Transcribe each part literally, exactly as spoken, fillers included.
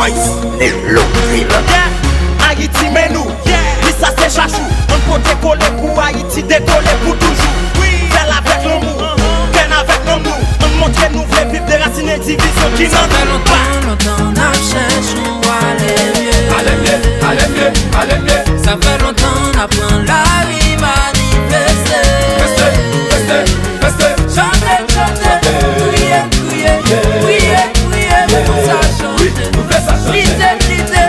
Nelo Vila. Yeah, Ayiti men nou. Yeah, wi sa se Chachou. Ann pote kole pou Ayiti dekole pou toujou. Wi, fè l avèk lanmou, fè l avèk lanmou. Ann montre nou vle viv derasinen divizyon ki nan nou. Sa fè lontan, lontan n ap chèche yon ale mye. Ale mye, ale mye, ale mye. Sa fè lontan n ap pran lari manifeste. Feste, feste, feste. Chante, chante, kriye, kriye, kriye, kriye pou sa chanje. Lite, lite,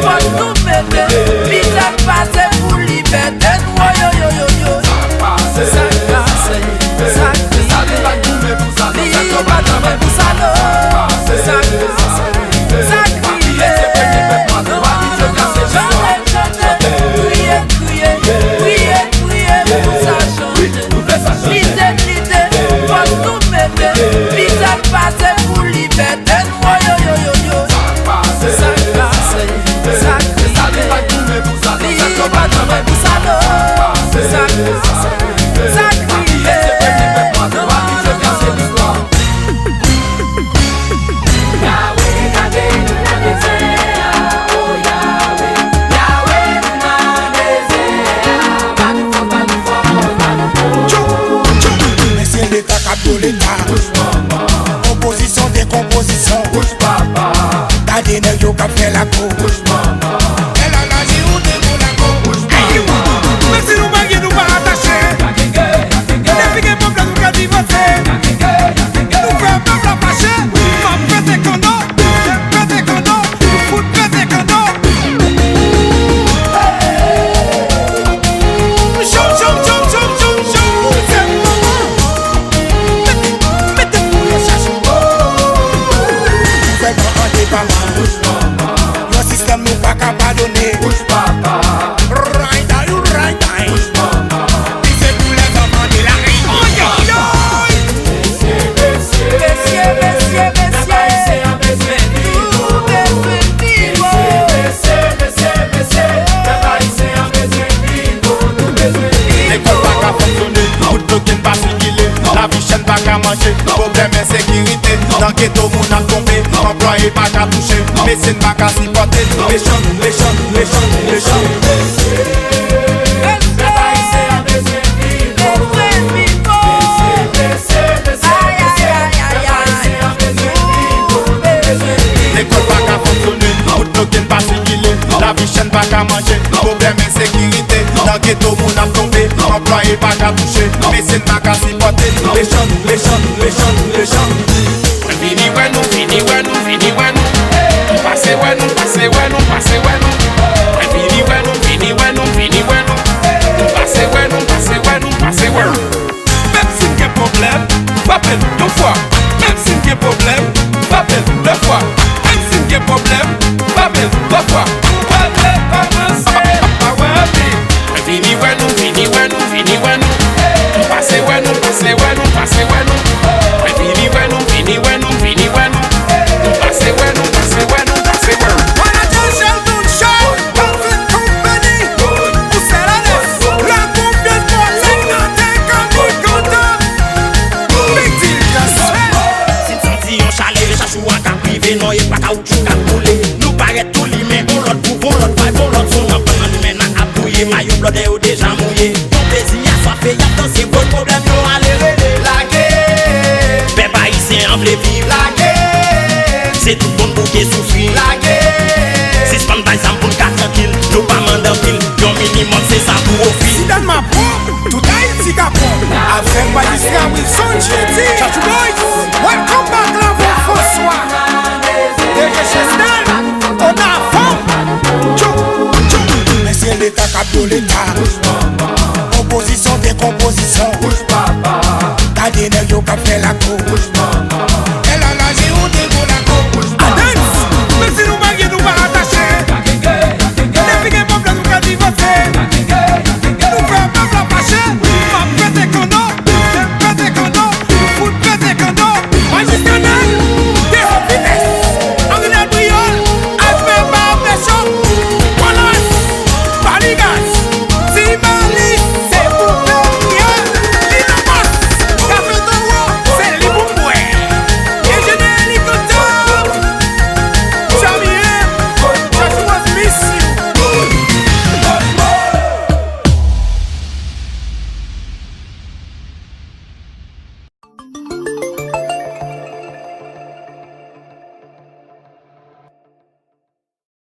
fòk nou mete. Lite k pase pou libète n. Woyoyoyoyo. Sa k pase, sa k rive. Li pa t anmen pou sa non. Sa k pase, sa k rive. Chante, chante, kriye, kriye, kriye, kriye pou sa chanje. Lite, lite, fòk nou mete. Lite k pase pou libète n. Woyoyoyoyo. Sa k pase, sa k rive. Li pa t anmen pou sa non. Sa k pase, sa k rive. Yawe, gade nou nan dezè a, o Yawe. Yawe, nou nan dezè a, ba nou fòs, ba nou fòs, ba nou fòs. Mesye Leta k ap do Leta. Opozisyon, dekonpozisyon. Gade nèg yo k ap fè lakou. Èl a laji ou te pou lakou. Menm si nou marye, nou pa atache. Depi gen pwoblèm, nou ka divorce. Nou fè pèp la fache. M ap pete kanno, pete kanno, fout pete kanno. Jom, jom, jom, jom, jom, jom. Se moman. Mete, mete pou yo chache. Gouvènman an depaman. Yon sistèm nou pa ka padone. Ray day, ray day. Li se pou lèzanfan de la Reyinyon. Mesye, mesye, mesye, mesye. Pèp Ayisyen an bezwen viv. Nou bezwen viv. Mesye, mesye, mesye. Pèp Ayisyen an bezwen viv. Nou bezwen viv. Lekòl pa ka fonksyone, wout bloke n pa sikile. Lavi chè n pa ka manje, pwoblèm ensekirite. Nan geto moun ap tonbe, anplwaye pa ka touche. Mesye n pa ka sipòte. Mechan, mechan, mechan, mechan. Pèp Ayisyen an bezwen viv. Lekòl pa ka fonksyone, wout bloke n pa sikile. Lavi chè n pa ka manje, pwoblèm ensekirite. Nan geto moun ap tonbe, anplwaye pa ka touche. Mesye n pa ka sipòte. Mechan, mechan, mechan, mechan. Mwen vini wè nou, vini wè nou, vini wè nou. M pase wè nou, pase wè nou, pase wè nou. Mwen vini wè nou, vini wè nou, vini wè nou. M pase wè nou, pase wè nou, pase wè nou. Menm si n gen pwoblèm, frape n yon fwa. Menm si n gen pwoblèm, frape n de fwa. Menm si n gen pwoblèm, frape n twa fwa. Pwoblèm pa ranse, pa wè anpil. Mwen vini wè nou, vini wè nou, vini wè nou. M pase wè nou, pase wè nou, pase wè nou. Mwen vini wè nou, vini wè nou, vini wè nou. M pase wè nou, pase wè nou, pase wè nou. Manager Sheldon Show, Dolphin Company, ou sèl alèz, la konbyen pwoblèm nan te konn kontan. Big deal, yes. Si n santi yon chalè, Chachou a ka prive, non, e pa kawoutchou k ap boule. Nou parèt tou limen, on lòt gwouv, on lòt vibe, on lòt son, nan pann nan limen, n a ap bouye, mayo blòdè yo deja mouye. Yon plezi aswafe, y ap danse, voye pwoblèm yo ale rele. Lage! Pèp ayisyen an vle viv. Lage! Se tout moun bouke soufri. Lage! Sispann bay zam pou n ka trankil, nou pa mande anpil, yon minimòm se sa pou ofri. Si Dèlma pwòp, tout Ayiti ka pwòp. Avèk majistra Wilson Jeudy, Chachou